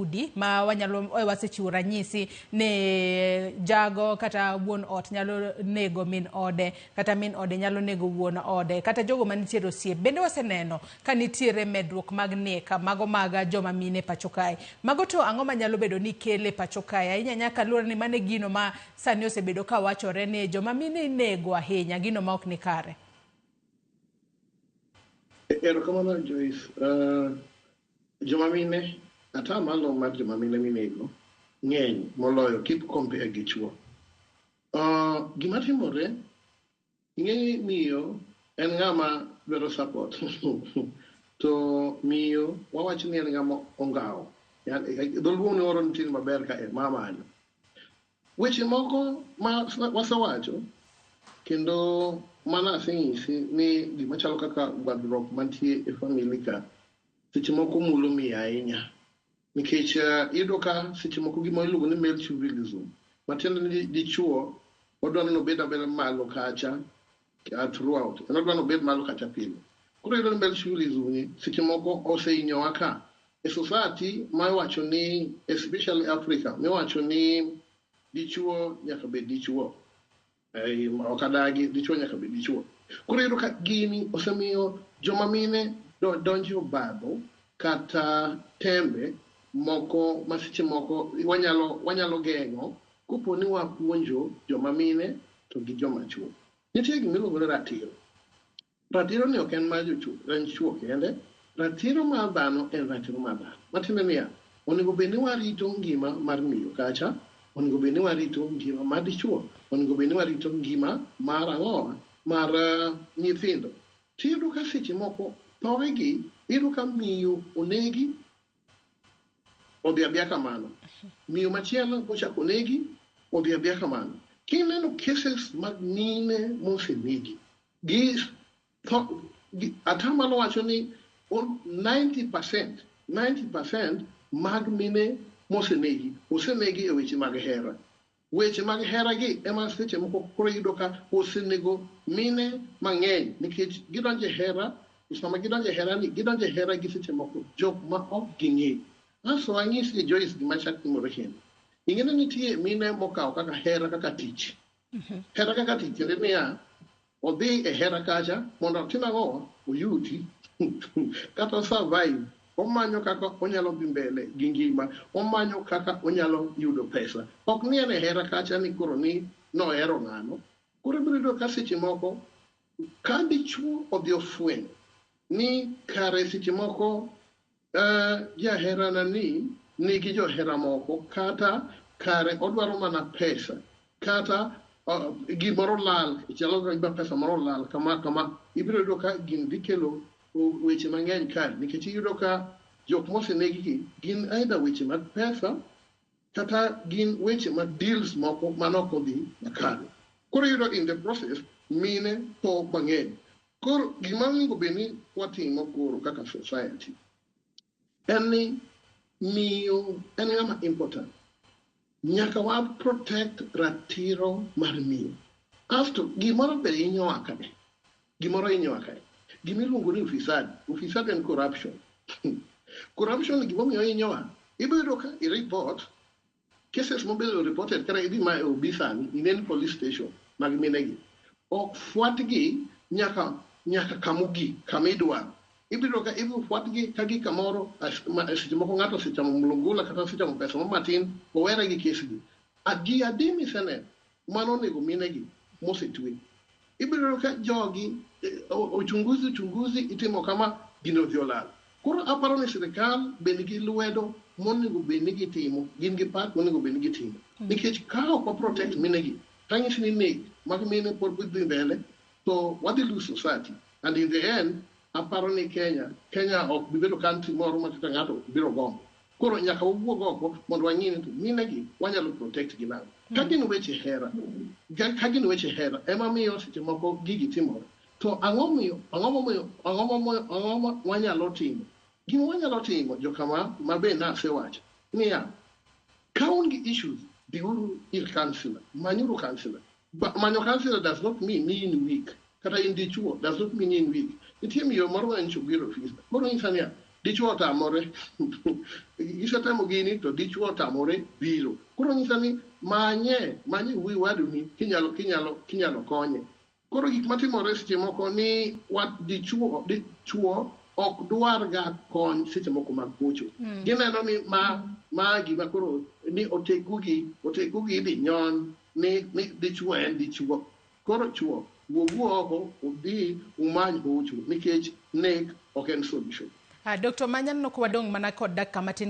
udi ma wanyalo wasechiwo ranyisi ni jago kata wuon ot nyalo nego min ode kata min ode nyalo nego wuon ode kata jogo manitiere osiep. Bende waseneno ka nitiere medruok mag nek mago mag joma mine pacho kae. Mago to ang'o manyalo bedo ni kele pacho kae ahinya ahinya kaluwore ni mano e gino ma sani osebedo ka wachore ni joma mine inego ahinya, gino ma ok ni kare. Erokamano Joyce. Joma mine, atamalo mar joma mine minego ng'eny moloyo kip compare gi chuo. Gima timore, ing'e ni miyo en ng'ama dwaro support. To miyo wawach ni en ng'ama ongawo. Dholuo ni oro nitie maber ka e mamanyo. Weche moko ma wasewacho kendo mana asenyisi ni gima chalo kaka gwandruok mantie e family ka seche moko mulo miyo ahinya. Nikech iyudo ka seche moko gima iluongo ni male chauvinism, matiende ni dichuo odwa ni obed abeda malo kacha throughout. En odwa ni obed malo kacha pile. Koro iyudo ni male chauvinism ni seche moko osehinyowa ka. E society ma iwacho ni especially Africa miwacho ni dichuo nyaka bed dichuo. Ok adagi, dichuo nyaka bed dichuo. Koro iyudo ka gini osemiyo joma mine donjo e obadho kata tembe moko ma seche moko wanyalo geng'o kopo ni wapuonjo joma mine to gi joma chuo. Nitie gima iluongo ni ratiro. Ratiro ni ok en mar jochuo, en chuo kende. Ratiro mar dhano en ratiro mar dhano. Matiende niya, onego bed ni warito ngima mar miyo kacha, onego bed ni warito ngima mar dichuo, onego bed ni warito ngima mar ang'owa, mar nyithindo. Tiyudo ka seche moko thoe gi, iyudo ka miyo onegi, odhi adhiya kamano. Miyo machielo ochako onegi, odhi adhiya kamano. Kineno cases mag mine mosenegi, gi atamalo wacho ni 90% mag mine mosenegi, osenegi e weche mag hera. Weche mag hera gi ema seche moko koro iyudo ka osenego mine mang'eny nikech gidonjo e hera, to sama gidonjo e hera ni, gidonjo e hera gi seche moko jok ma ok ging'eyo. Asto anyisi Joyce gima chak timore kendo. Ing'e ni nitie mine mokawo kaka hera kaka tich. Hera kaka tich tiende niya, odhi e hera kacha mondo otim ang'o? Oyuti. Kata survive. Omanyo kaka onyalo dhi mbele gi ngima. Omanyo kaka onyalo yudo pesa. Ok ni en e hera kacha ni koro ni nohero ng'ano. Koro ibiro yudo ka seche moko ka dichuo odhi ofwenyo ni kare seche moko jaherana ni nigi johera moko kata kare odwaro mana pesa kata gimoro lal chalo ka pesa moro lal kama kama ibiro yudo ka gini dhi kelo weche mang'eny kae nikech iyudo ka jok mosenegi gi gin either weche mag pesa kata gin weche mag deals moko manok odhi makare. Koro iyudo in the process mine tho mang'eny. Koro gima onego bed ni watimo koro kaka society en ni miyo en ng'ama important. Nyaka wa protect ratiro mar miyo. Asto gimoro be hinyowa kae. Gimoro hinyowa kae. Gima iluongo ni ufisadi. Ufisadi en corruption. Corruption gimomiyo hinyowa, ibiro yudo ka i report cases mobedo reported kata idhi ma e OB sani inen police station mag minegi. Ok fwatgi nyaka kamogik kama idwaro. Ibiro ka ibiro fwatgi ka gi kamoro seche moko ng'ato osechamo mlungula kata osechamo pesa moro matin owere gi kes gi. Ji adi miseneno mano onego minegi mosetwe. Ibiro yudo ka jogi uchunguzi uchunguzi itimo kama gini odhi olal. Koro aparo ni sirikal be nigi lwedo monego bed ni gitimo, gin gi part monego bed ni gitimo. Nikech ka ok wa protect minegi, tanyisi ni nek mag mine pod dhi mbele, to wadhi lose society. And in the end, aparo ni Kenya ok bi bedo country moro ma kata ng'ato biro gombo. Koro nyaka wawuog oko mondo wang'i ni to minegi wanyalo protect gi nang'o. Ka gin weche hera, ka gin weche hera ema miyo seche moko gigi timore. To ang'o miyo, ang'o momiyo, ang'o momiyo, ang'o ma wanyalo timo? Gima wanyalo timo jokama ma be nasewacho niya, ka un gi issues, dhiuru ir councillor, manyuru councillor. Manyo councillor does not mean ni in weak. Kata in dichuo does not mean in weak. Nitie miyo moro ma nyocha obiro ofis. Koro nyisa niya, Dichuo otamore. Gisetemo gini to dichuo otamore biro. Koro nyisa ni manye, manye wuoyi waduni kinyalo kinyalo kinyalo konye. Koro gik matimore seche moko ni wat dichuo dichuo ok dwar ga kony seche moko mag hocho. Gineno ni ma ma gima koro ni otegugi otegugi idhi nyon ni ni dichuo en dichuo. Koro chuo wuogu oko udhi umany hocho nikech nek ok en solution. Dr. Manya, aneno ka wadong' mana kod dakika matin.